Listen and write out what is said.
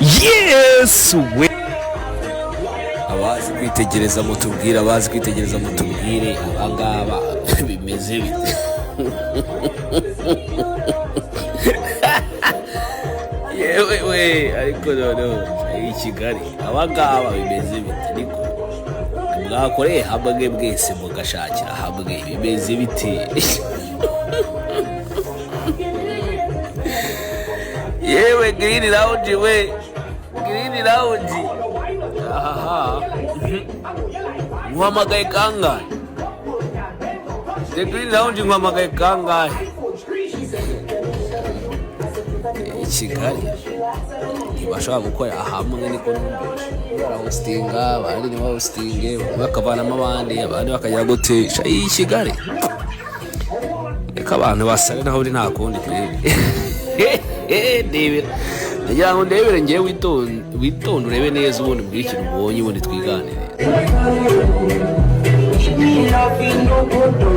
Yes we. Abazi kwitegereza mutubwire, abazi kwitegereza mutubwire, abangaba bimeze bite? Yewe we, ariko noneho i Kigali abangaba bimeze bite? Niko mwakoreye hamwe mwese mugashakira hamwe, bimeze bite? Yewe Green Lounge we, Green Lounge, aha nkuhamagaye kangahe? The Green Lounge nkuhamagaye kangahe? I Kigali ntibashobora gukorera hamwe, niko numvise barahostinga, abandi ntibahostinge, bamwe bakavanamo abandi, abandi bakajya gutesha. I Kigali reka abantu basare, naho uri nta kundi ndebera, ndagira ngo ndebere ngewe, witonde urebe neza, ubundi mbwire ikintu ubonye, ubundi twiganire. Give me love, no good.